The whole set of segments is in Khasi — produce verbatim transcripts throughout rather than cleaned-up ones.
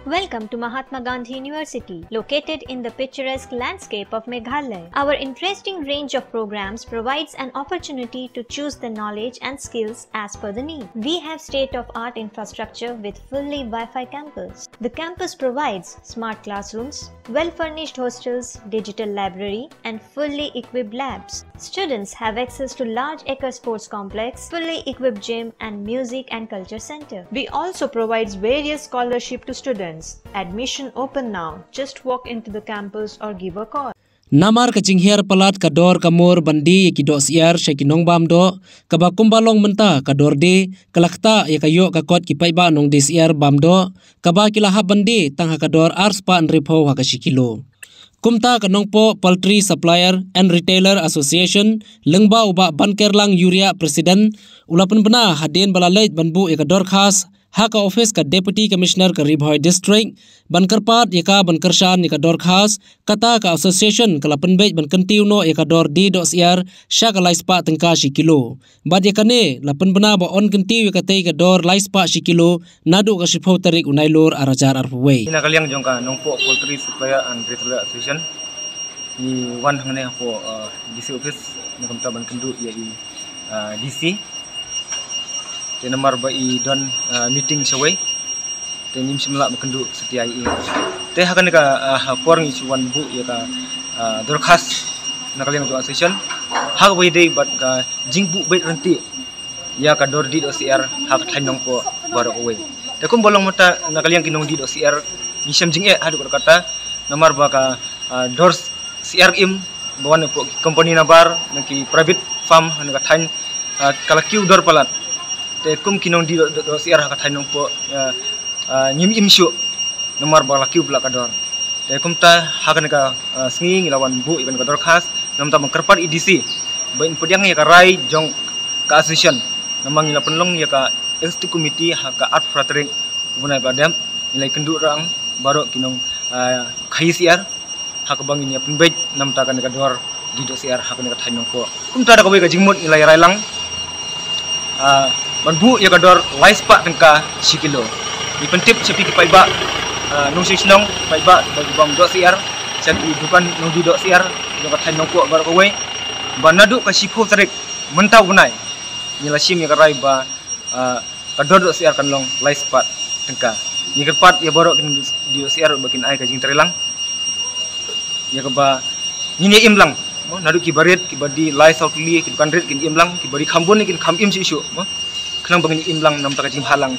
Welcome to Mahatma Gandhi University, located in the picturesque landscape of Meghalaya. Our interesting range of programs provides an opportunity to choose the knowledge and skills as per the need. We have state-of-art infrastructure with fully Wi-Fi campus. The campus provides smart classrooms, well-furnished hostels, digital library, and fully equipped labs. Students have access to large acre sports complex, fully equipped gym, and music and culture center. We also provides various scholarship to students. Admission open now. Just walk into the campus or give a call. Namar ka jinghiar palat ka dor ka mur ban die ïa ki doh syiar sha ki nongbam doh, kaba kumba long mynta ka dor die ka la ktah ïa ka ïoh ka kot ki paidbah nongdie syiar bam doh, kaba ki la hap ban die tang ha ka dor ar spah hynriewphew ha ka shi kilo. Kumta ka Nongpoh Poultry Supplier and Retailer Association, lyngba u Bah Bankerlang Uriah, President, u la pynbna hadien ba la leit ban buh ïa ka dorkhas ha ka office ka Deputy Commissioner ka Ri Bhoi District ban kyrpad ïa ka ban kyrshan ïa ka dorkhas. Kata ka association ka la pynbeit ban kyntiew noh ïa ka dor die doh syiar sha ka lai spah tyngka shi kilo. Bad ïa kane la pynbna ba yn kyntiew ïa katei ka dor lai spah shi kilo naduh ka shiphew tarik u Nailur ar hajar arphew wei. Na ka liang jong ka Nongpoh Poultry Supplier and Retailer Association, ngi wan hangne hapoh, uh, D C office, na kumta ban kynduh ïa i, uh, D C. Te namar ba i don, uh, meeting shawei, te ngim shym lah ban kynduh satia ïa i. Te ha kane ka, uh, ha por ngi shu wan buh ïa ka, uh, dorkhas na ka liang jong association, ha kaba ïadei bad ka jingbuh beit ryntih ïa ka dor die doh syiar ha ka thaiñ Nongpoh baroh kawei. Te kumba long mynta na ka liang ki nongdie doh syiar, ngi shem jingeh haduh katta katta namar ba ka, ah, dor syiar im ba wan napoh ki company nabar na ki private farm ha ka thaiñ, ah, ka la kiew dor palat. Te kum ki nongdie doh, doh, doh syiar ha ka thaiñ Nongpoh, ah, ah, ngim im shuh namar ba la kiew palat ka dor. Te kumta ha kane ka, ah, sngi ngi la wan buh ïa kane ka dorkhas, namar ban kyrpad ïa i D C ba in pdiang ïa ka rai jong ka association. Namar ngi la pynlong ïa ka executive committee ha ka arphew phra tarik u bnai ba la dep, ngi la ïakynduh rang baroh ki nong, ah, khaïi syiar ha kaba ngin ïa pynbeit namar kane ka dor die doh syiar ha kane ka thaiñ Nongpoh. Kumta da kawei ka jingmut ngi la ïa rai lang, ah, ban buh ïa ka dor lai spah tyngka shi kilo. Ngi pyntip sha phi ki paidbah, ah, nongshong shnong, paidbah ba ki bam doh syiar, sha ki dukan nongdie doh syiar jong ka thaiñ Nongpoh baroh kawei, ba naduh ka shiphew tarik mynta u bnai ngi la shim ïa ka rai ba, ah, ka dor doh syiar kan long lai spah tyngka. Ngi kyrpad ïa baroh ki nongdie doh syiar ba kin ai ka jingtreilang ïa kaba ngin ïa im lang, mo, naduh kiba rit, kiba die lai saw tylli, ki dukan rit kin im lang, kiba die kham bun kin kham im shuh shuh, mo, khnang ba ngin im lang namar ka jingbhalang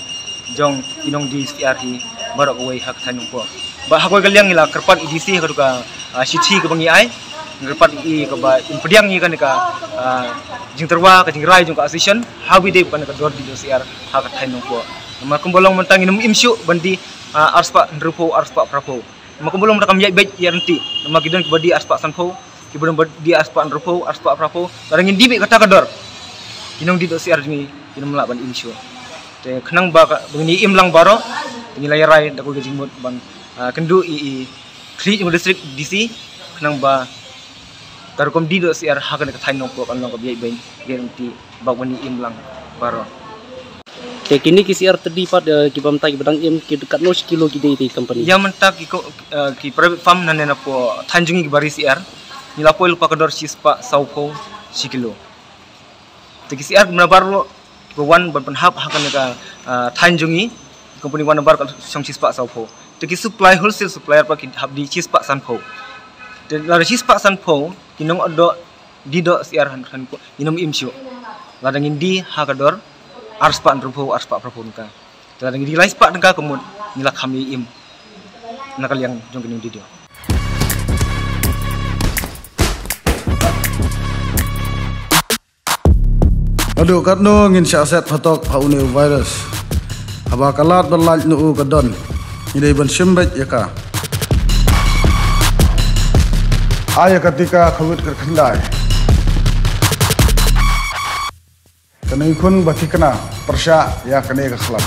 jong ki nongdie syiar hi baroh kawei ha ka thaiñ Nongpoh. Bad ha kawei ka liang ngi la kyrpad ïa i D C ha kato ka, ah, shithi kaba ngi ai, ngi kyrpad ïa i kaba in pdiang ïa kane ka, ah, jingtyrwa, ka jingrai jong ka association ha kaba ïadei bad kane ka dor die doh syiar ha ka thaiñ Nongpoh. Namar kumba long mynta ngin ym im shuh ban die, ah, ar spah hynriewphew, ar spah phraphew. Namar kumba long mynta kam ïaid beit ïaid ryntih. Namar ki don kiba die ar spah sanphew, kiba don ba die ar spah hynriewphew, ar spah phraphew. Lada ngin die beit kata ka dor, ki nongdie doh syiar jong ngi kin ym lah ban im shuh. Te khnang ba ka, ba ngin im lang baroh, te ngi la ïa rai da kawei ka jingmut ban, ah, kynduh ïa i, i khlieh jong ka district D C, khnang ba ka rukom die doh syiar ha kane ka thaiñ Nongpoh kan long kaba ïaid beit, ïaid ryntih, ba ngin im lang baroh. Te kine ki syiar tyrdi pat, eh, kiba mynta kiba dang im, ki katno shi kilo ki die ïa ki company? Ïa mynta ki ko, eh, ki private farm nangne napoh thaiñ jong ngi kiba ri syiar, ngi la poi lypa ka dor shi spah sawphew shi kilo. Te ki syiar kiba nabar ruh kiba wan ban pynhap ha kane ka, ah, thaiñ jong ngi, company wan nabar ka shong shi spah sawphew. Te ki supply, wholesale supplier pat ki hap die shi spah sanphew. Te lada shi spah sanphew, ki nongdoh die doh syiar han, han ko, ngin ym im shuh. Lada ngin die ha ka dor ar spah hynriewphew, ar spah phraphew tyngka. Te lada ngin die lai spah tyngka ka mut ngi la kham ïa im na ka liang jong ki nongdie doh. Haduh katno ngin shah set phatok ha une u virus? Haba ka lad ban lait na u ka don, ngi dei ban shim beit ïa ka. Ai ïa ka tika Covid khatkhyndai. Kane khun ba thikna pyrshah ïa kane ka khlam.